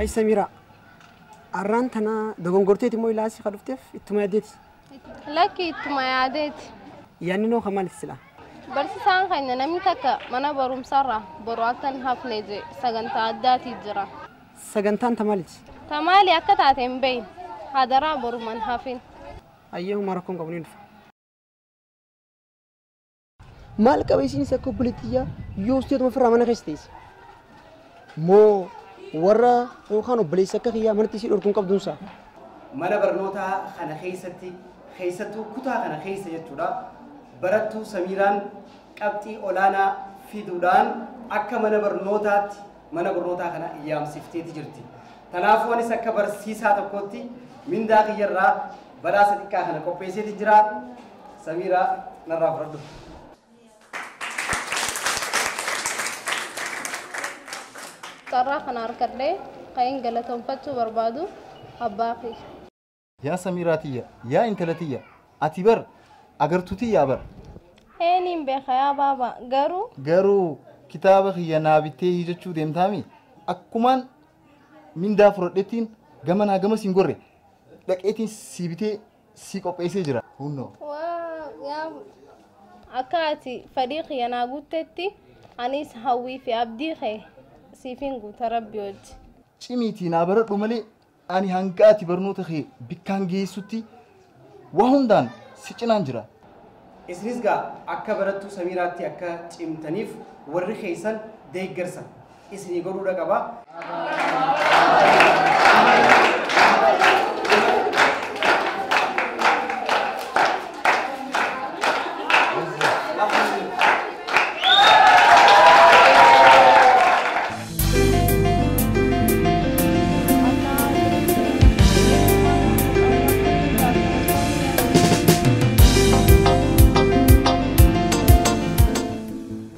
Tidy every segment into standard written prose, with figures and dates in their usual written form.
Hay Samira, arraan tana dogongorteeti moo ilaasii ka dhufteef ittuma yaaddeeti? Lakki ittuma yaadeeti. Yaadni noo kan maaliif silaa? Barsiisaan keenya namni takka mana barumsaarraa boru akka hin hafne je sagantaa addaatii jira. Sagantaan ta maaliiti? Ta maali akka taate hin beekne. Hadaraa boruman hafin. Ayyee homaa rakkoon qabu ni dhufa. Maal qaba isiinis akka obboleettiyyaa yoo usteetuma ofirraa mana keessa teesse? Moo warra yookaan obboleessa akka kiyyaa manatti isii dhorkuun qabduunsaa? Mana barnootaa kana keessatti keessattuu kutaa kana keessa jechuudha. Barattuu Samiiraan qabxii olaanaa fiduudhaan akka mana barnootaatti mana barnootaa kana yaamsifteeti jirti. Kanaafuu anis akka barsiisaa tokkootti mindaa kiyyarraa badhaasa xiqqaa kana qopheesseeti jira. Samiiraa narraa fudhadhu. Carraa kana harkadhee kan galatoonfachuu barbaadu abbaa kiyya. Yaa Samiiraa tiyya, yaa intala tiyya, ati bar agartuu tiyyaa bar. Eeniin beeka yaa baaba garuu. Garuu kitaaba kiyya naa bittee hiijachuu deemtaami akkumaan mindaa fudhadheettiin gamanaa gama siin gorre dhaqeetiin sii bitee sii qopheessee jira. Hunnoo. Waa akka ati fedhii kiyya naa guuttetti anis hawwii fi abdii kee siifin guuta rabbi wajji. Cimiitii naa baradhu malee ani hanga ati barnoota kee bikkaan geessutti waa hundaan si cinaan jira. Isinis gaa akka barattuu Samiiraatti akka cimtaniif warri keessan deeggarsa isinii godhuudha qaba.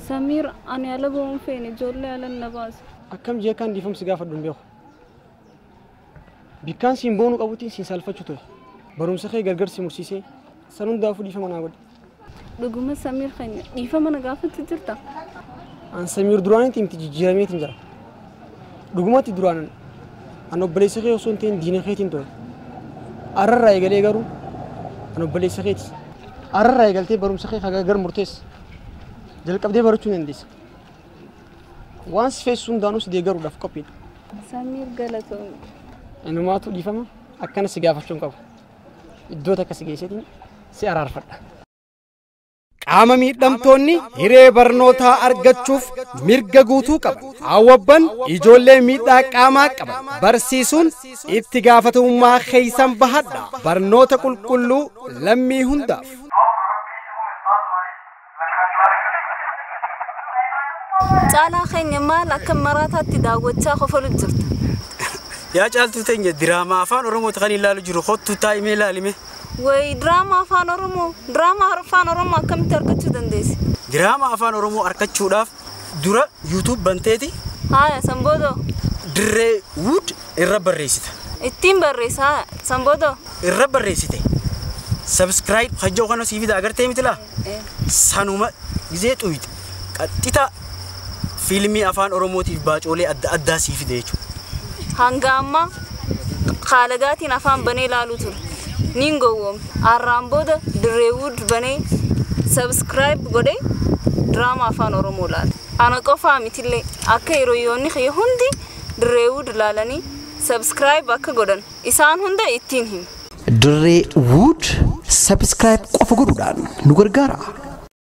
Samir, ani ala ba'uun feene ijoollee ala na baasa. Akkam jee kan dhiifamsi gaafadhu hin beeku. Bikkaan siin boonuu qabuutiin siin saalfachuu ture. Barumsa kee gargar si mursiisee san hundaafuu dhiifama naa godhi. Dhuguma Samir keenya dhiifama na gaafachuu jirta? An Samir duraanitti miti jijjiirameetiin jira. Dhugumatti duraanan an obboleessa kee osoo hin ta'in diina keetiin ture. Arrarraa eegalee garuu an obboleessa keeti. Arrarraa eegaltee barumsa kee gargar murteessa. Jalqabdee barachuu ni dandeessa. Waan si feessu hundaanuu si deeggaruudhaaf qophiidha. Samir galatoomi. Inumaatu dhiifama akkana si gaafachuu hin qabu. Iddoo takka si geesseetiin si araarfadha. Qaama miidhamtoonni hiree barnootaa argachuuf mirga guutuu qaban. Hawwabban ijoollee miidhaa qaamaa qaban barsiisuun itti gaafatamummaa keessan bahadha. Barnoota qulqulluu lammii hundaaf. Caalaa keenya maal akka maraataatti daawwachaa qofalu jirta? Yaa caaltuu teenya diraamaa afaan Oromooti kan ilaalu jiru kottu taa'imee ilaalime. Wayi diraamaa afaan Oromoo diraamaa afaan Oromoo akkamitti argachuu dandeessi? Diraamaa afaan Oromoo argachuudhaaf dura YouTube banteeti. Haaya sanboodoo. Dirree Wood irra barreessita. Ittiin barreessa haaya sanboodoo. Irra barreessite. Subscribe hajjoo kana sii fida agartee miti laa? Sanuma gizee xuyite qaxxita fiilmii afaan Oromootiif baacoolee adda addaa sii fide jechuudha. Hanga ammaa kaalagaatiin afaan banee ilaaluu ture. Niin gowwoome. Arraan booda Dirree Wood banee subscribe godhee diraamaa afaan Oromoo ilaala. Ana qofaa mitillee akka hiriyoonni kiyya hundi Dirree Wood ilaalanii subscribe akka godhan isaan hunda ittiin hima. Dirree Wood subscribe qofa godhuudhaan nu gargaara.